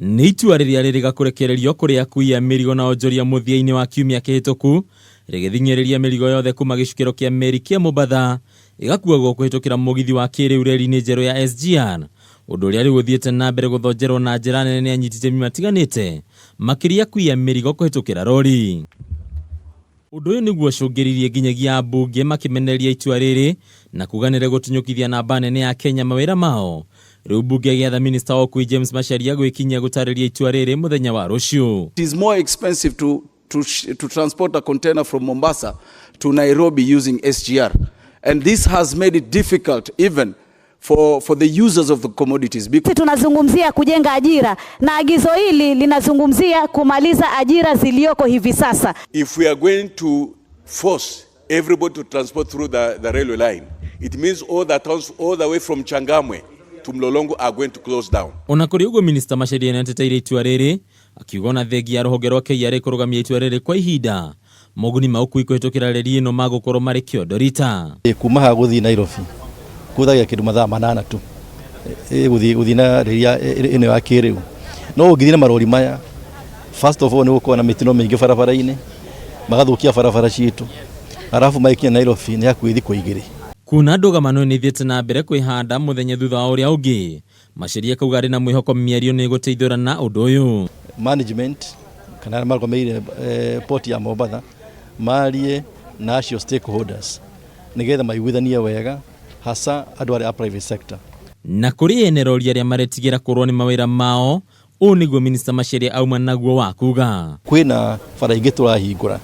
Nĩ itua rĩrĩa rĩrĩga kũrekererio kũrĩ akui a mĩrigo na onjoria mũthia-inĩ wa kiumia kĩhĩtũku rĩgĩthing'ĩrĩria mĩrigo yothe kuma gĩcukĩro kĩa meri kĩa Mombatha ĩgakuagwo kũhĩtũkĩra mũgithi wa kĩrĩu reri-inĩ njerũ ya SGR, ũndũ ũrĩa rĩu ũthiĩte na mbere gũthonjerwo na njĩra nene nĩ anyiti itemi matiganĩte makĩria akui a mĩrigo kũhĩtũkĩra rori. Ũndũ ũyũ nĩguo ũcũngĩrĩirie nginyagia ambunge makĩmenereria itua rĩrĩ na kuga nĩrĩgũtunyũkithia namba nene ya Kenya mawĩra mao. Rĩu mbunge ĩgĩatha minista wa ũkui James Macharia gwĩkinyia gũtarĩria itua rĩrĩ mũthenya wa rũciũ. It is more expensive to, to, to transport a container from Mombasa to Nairobi using SGR. And this has made it difficult even for, for the users of the commodities. Because tunazungumzia kujenga ajira na agizo hili linazungumzia kumaliza ajira zilizoko hivi sasa. If we are going to force everybody to transport through the, the railway line, it means all the towns all the way from Changamwe to Mlolongo are going to close down. Ona kũrĩ ũguo minista Macharia nĩateteire itua rĩrĩ akiuga ona thengia ya rũhonge rwa KRA kũrũgamia itua rĩrĩ kwa ihinda moguni ma ũkui kũhĩtũkĩra reri ĩno magũkorwo marĩ kĩondo rita. Kuma haha gũthiĩ Nairobi kũhũthagĩra kĩndũ mathaa manana tu gũthiĩ gũthiĩ na reri ĩno ya kĩrĩu no ũngĩthiĩ na marori maya first of all nĩ gũkorwo na mĩtino mĩingĩ barabara-inĩ magathũkia barabara citũ arabu magĩkinya Nairobi nĩ hakuhĩ thikũ igĩrĩ. Kuona ndũgamano nĩ ithiĩte na mbere kwĩhanda mũthenya thutha wa ũrĩa ũngĩ, Macharia akauga arĩ na mwĩhoko mĩario nĩ ĩgũteithũrana ũndũ ũyũ. Management kana arĩa marũgamĩrĩire eh, port ya Mombatha marie na acio stakeholders nĩgetha maiguithanie wega hasa andũ arĩa a private sector. Na kũrĩ ene rori arĩa maretigĩra kũrwo nĩ mawĩra mao, ũũ nĩguo minista Macharia auma naguo wa kuga. Kwĩna bara ingĩ tũrahingũra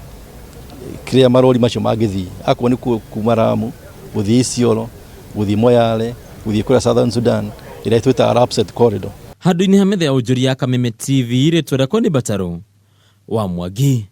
kĩrĩa marori macio mangĩthiĩ akorwo nĩ kuma Lamu gũthiĩ Isiolo gũthiĩ Moyale gũthiĩ kũrĩa Southern Sudan ĩrĩa twĩtaga Lapsset Corridor. Handũ-inĩ ha metha ya ũnjũri ya Kameme TV, rĩtwa rĩakwa nĩ Mbatarũ wa Mwangi.